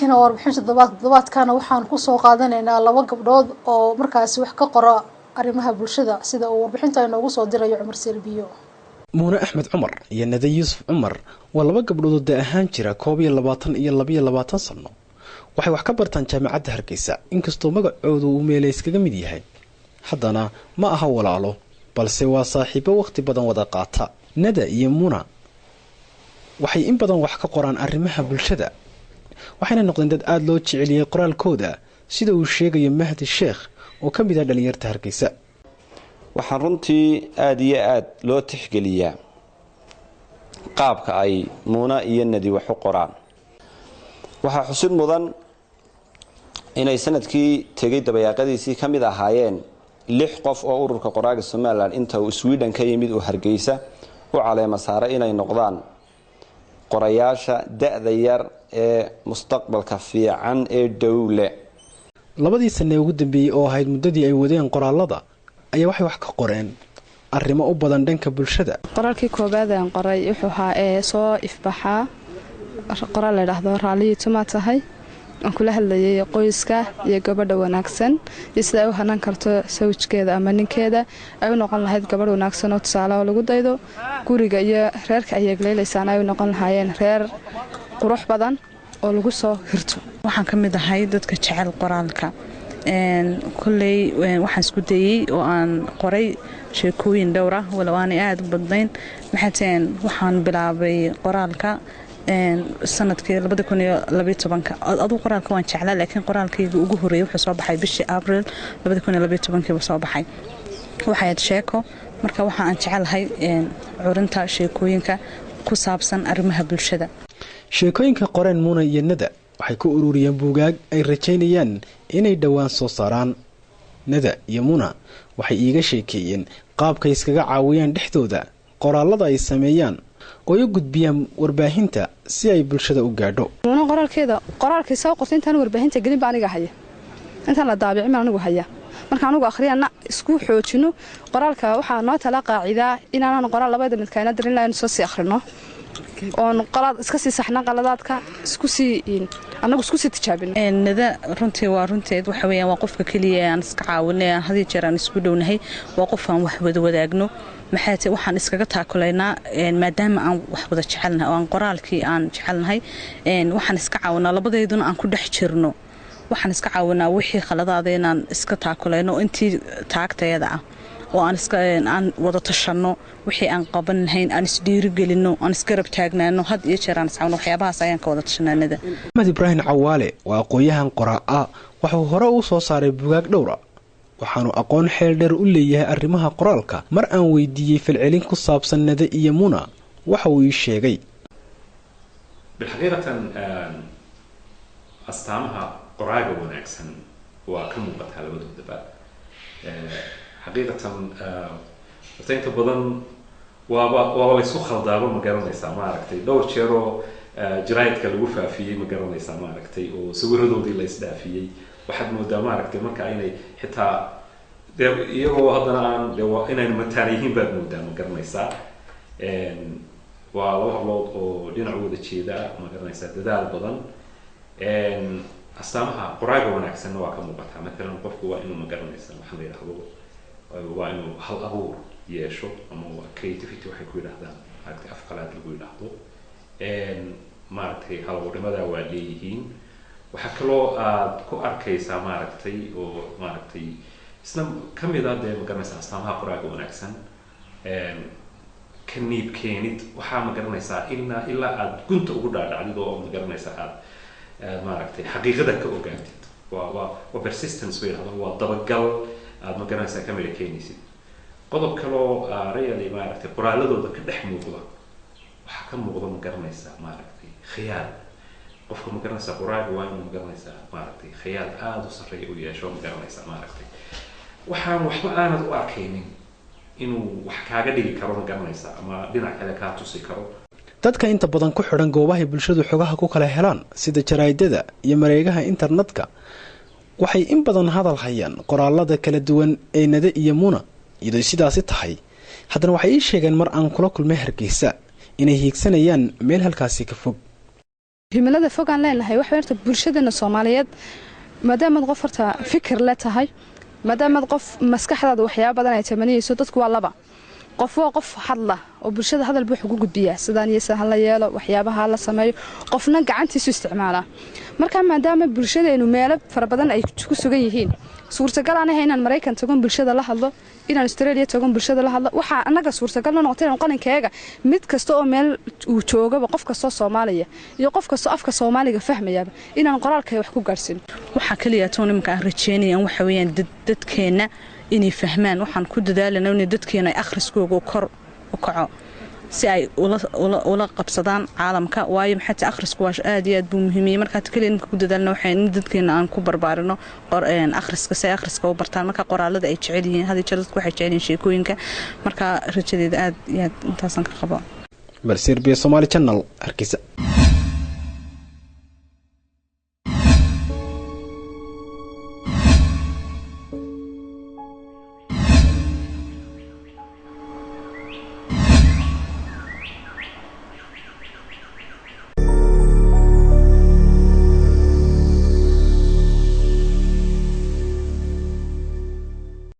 Barnaamijkeena warbixinta toddobaadkana waxaan kusoo qaadanaynaa laba gabdhood oo markaasi wax ka qora arrimaha bulshada, sida uu warbixinta inoogu soo dirayo Cumar Serbiyo. Muune Axmed Cumar iyo Nade Yuusuf Cumar waa laba gabdhoodoo da ahaan jira 21 iyo 22 sano. Waxay wax ka bartaan Jaamacadda Hargeysa. Inkastoo magacoodu uu meele iskaga mid yahay, haddana ma aha walaalo, balse waa saaxiibo wakhti badan wada qaata. Nada iyo Muna waxay in badan wax ka qoraan arrimaha bulshada, waxayna noqdeen dad aada loo jeceliyey qoraalkooda, sida uu sheegayo Mahdi Sheekh oo ka mid ah dhalinyarta Hargeysa. Waxaan runtii aada iyo aad loo tixgeliyaa qaabka ay Muuna iyo Nadi wax u qoraan. Waxaa xusid mudan inay sanadkii tegay dabayaaqadiisii ka mid ahaayeen lix qof oo Ururka Qoraaga Somaliland inta uu Sweden ka yimid uu Hargeysa u caleema saaray inay noqdaan qorayaasha da-da yar ee mustaqbalka fiican ee dhowle. Labadii sanee ugu dambeeyey oo ahayd muddadii ay wadeen qoraalada ayaa waxay wax ka qoreen arrimo u badan dhanka bulshada. Qoraalkii koowaad aan qoray wuxuu ahaa ee soo ifbaxaa qoraal la idhaahdo "Raalliyii Tumaa Tahay", aan kula hadlayay qoyska iyo gabadha wanaagsan iyo sida ay u hanan karto sawjkeeda ama ninkeeda, ay u noqon lahayd gabadh wanaagsan oo tusaale oo lagu daydo, guriga iyo reerka ay yeegleelaysaan ay u noqon lahaayeen reer qurux badan oo lagu soo hirto. Waxaan ka mid ahay dadka jecel qoraalka. Kolley waxaan isku dayey oo aan qoray sheekooyin dhowr ah, walow aanay aada u badnayn. Maxaateen, waxaan bilaabay qoraalka sanadkii 2012-ka. Aduu qoraalka waan jeclaa, laakiin qoraalkayga ugu horreeyay wuxuu soo baxay bishii Abril 2012-kiiba soo baxay. Waxay ahayd sheeko. Marka waxa aan jecelahay curinta sheekooyinka ku saabsan arrimaha bulshada. Sheekooyinka qoreen Muuna iyo Nada waxay ku ururiyeen buugaag ay rajaynayaan inay dhowaan soo saaraan. Nada iyo Muna waxay iiga sheekeeyeen qaabkay iskaga caawiyaan dhexdooda qoraalada ay sameeyaan oo ay u gudbiyaan warbaahinta si ay bulshada u gaadho. Muuna qoraalkeeda, qoraalkii soo qortay intaan warbaahinta gelin ba aniga haya, intaan la daabicin baan anigu haya. Marka anigu akhriyana isku xoojino qoraalka. Waxaa noo tala qaacidaa inaanan qoraal labada midkaana dirin lahayn, soo sii akhrino oon qolaad iska sii saxna, qaladaadka isku sii annagu isku sii tijaabino. Nada runtii waa runteed. Waxa weeyaan, waa qofka keliya ee aan iska caawinay, aan had iyo jeer aan isku dhownahay. Waa qof aan wax wada wadaagno. Maxay tahay, waxaan iskaga taakulaynaa maadaama aan wax wada jecelnahay oo aan qoraalkii aan jecelnahay. Waxaan iska caawinaa labadeyduna aan ku dhex jirno. Waxaan iska caawinaa wixii khaladaada inaan iska taakulayno intii taagtayada ah, oo aan iska aan wada tashanno wixii aan qaban lahayn, aan isdhiirigelino, aan isgarab taagnaano, had iyo jeer aan iscaawino. Waxyaabahaas ayaan ka wada tashanaanada. Axmed Ibraahim Cawaale waa aqoon-yahan qoraa-a. Waxuu hore u soo saaray bugaag dhowra, waxaanu aqoon xeel dheer u leeyahay arrimaha qoraalka. Mar aan weydiiyey falcelin ku saabsan Nade iyo Muna, waxa uu ii sheegay: Bilxaqiiqatan, astaamaha qoraaga wanaagsan waa ka muuqataa labadoodaba. Xaqiiqatan, horta inta badan waaba laysku khaldaaba, ma garanaysaa, maaragtay, dhowr jeeroo jaraa'idka lagu faafiyey, ma garanaysaa, maaragtay, oo sawiradoodii la isdhaafiyey. Waxaad moodaa, maaragtay, marka inay xitaa dee iyagoo haddana aan de inaynu mataan yihiin baad moodaa, ma garanaysaa. Waa laba hablood oo dhinac u wada jeeda, ma garanaysaa, dadaal badan. Astaamaha qoraaga wanaagsanna waa ka muuqataa. Mathalan, qofku waa inuu, ma garanaysaa, waxaa la yidhaahdo, waa inuu hal abuur yeesho ama creativity waxay ku yidhahdaan, maaragtay, af qalaad lagu yidhaahdo, maaragtay, hal abuurnimadaa waa leeyihiin. Waxaa kaloo aad ku arkaysaa, maaragtay, oo maaragtay isna kamid ah dee, ma garanaysaa, astaamaha qoraaga wanaagsan, ka niib keenid. Waxaa, ma garanaysaa, ilaa aad gunta ugu dhaadhacdid oo, ma garanaysaa, aad maaragtay xaqiiqada ka ogaatid. Waa persistence bay yidhahdaan, waa dabagal aad, ma garanaysaa, ka midha keenaysid. Qodob kaloo really, maaragtay, qoraaladooda ka dhex muuqda, waxaa ka muuqda, ma garanaysaa, maaragtay, khiyaal. Qofka, ma garanaysaa, qoraaga waa inuu, ma garanaysaa, maaragtay, khiyaal aada u sarreeya u yeesho, ma garanaysaa, maaragtay, waxaan waxba aanad u arkaynin inuu wax kaaga dhigi karo, ma garanaysaa, ama dhinac kale kaa tusi karo. Dadka inta badan ku xidhan goobahay bulshadu xogaha ku kala helaan, sida jaraa'idada iyo mareegaha internetka, waxay in badan hadal hayaan qoraalada kala duwan ee Nade iyo Muna. Iyadoo sidaasi tahay, haddana waxay ii sheegeen mar aan kula kulmay Hargeysa inay hiigsanayaan meel halkaasi ka fog. Himilada fogaan leenahay waxa horta bulshadeena Soomaaliyeed, maadaamaad qof horta fikir le tahay, maadaamaad qof maskaxdaada waxyaaba badan ay tamaniyeyso. Dadku waa laba qof: waa qof hadla oo bulshada hadal buu ugu gudbiyaa, sidaan iyo sidaan la yeelo, waxyaabaha la sameeyo, qofna gacantiisu isticmaalaa. Marka maadaama bulshadeenu meelo fara badan ay ku sugan yihiin, suurtagal aan ahay inaan Maraykan tagon bulshada la hadlo, inaan Australia tagon bulshada la hadlo, waxaa annaga suurtagal noo noqotay inaan qalinkeega mid kasta oo meel uu joogaba, qof kastoo Soomaaliya iyo qof kastoo afka Soomaaliga fahmayaba, inaan qoraalka wax ku gaarsiino. Waxaa kaliya toon iminka aan rajeynaya waxa weeyaan dadkeenna inay fahmaan. Waxaan ku dadaalana in dadkeena ay akhriskooga kor u kaco si ay ula qabsadaan caalamka, waayo maxaa akhrisku waa aad iyo aad buu muhiimiyey. Markaa kaliya imika ku dadaalna waxay in dadkeena aan ku barbaarino akhriska si ay akhriska u bartaan, marka qoraalada ay jecel yihiin. Had iyo jeer dadku waxay jecel yihiin sheekooyinka. Marka rajadeeda aad iyo aad intaasaan ka qabo. Balsirbiya, Somali Channel, Hargeysa.